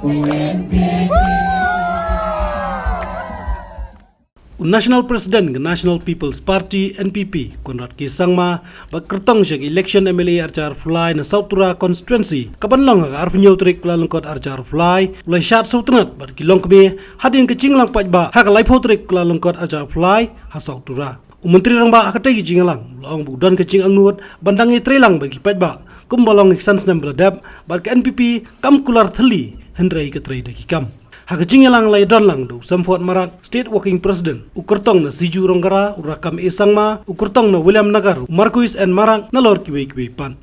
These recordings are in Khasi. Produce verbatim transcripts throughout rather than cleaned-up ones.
U National President ka National People's Party, N P P, Conrad K Sangma, ba kyrtong sha ka election M L A arhajar arphew lai na South Tura constituency, ka ban long ha ka arphew hynñiew tarik Kyllalyngkot arhajar arphew lai, u la shad sngewtynnad bad ki longkmie hadien ka jingïalang paidbah ha ka laiphew tarik Kyllalyngkot arhajar arphew lai ha South Tura. U Myntri Rangbah ha katei ka jingïalang u la ong ba u don ka jingangnud ban dang ïatreilang bad ki paidbah kumba long ïa ki san snem ba la dep, bad ka N P P kam kular thylli hynrei ka trei da ki kam. Ha ka jingïalang la ïadon lang da u Samphot Marak, State Working President, u kyrtong na Siju Rongkara, u Rakam A Sangma, u kyrtong na Williamnagar, u Marcuise N Marak, nalor kiwei kiwei pat.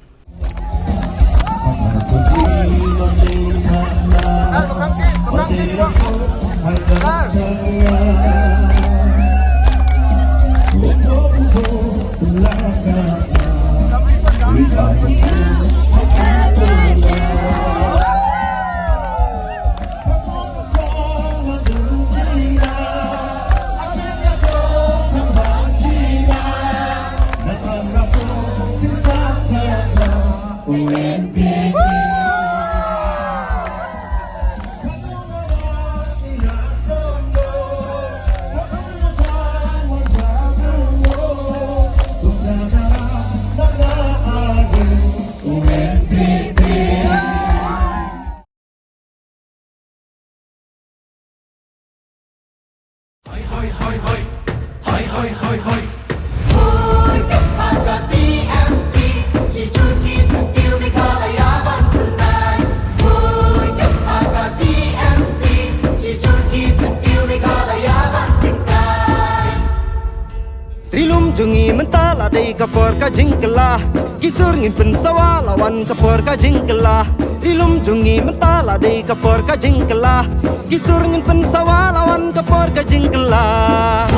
Ri lum jong ngi mynta la dei ka por ka jingkylla. Ki sur ngin pynsawa la wan ka por ka jingkylla. Ri lum jong ngi mynta la dei ka por ka jingkylla. Ki sur ngin pynsawa la wan ka por ka jingkylla.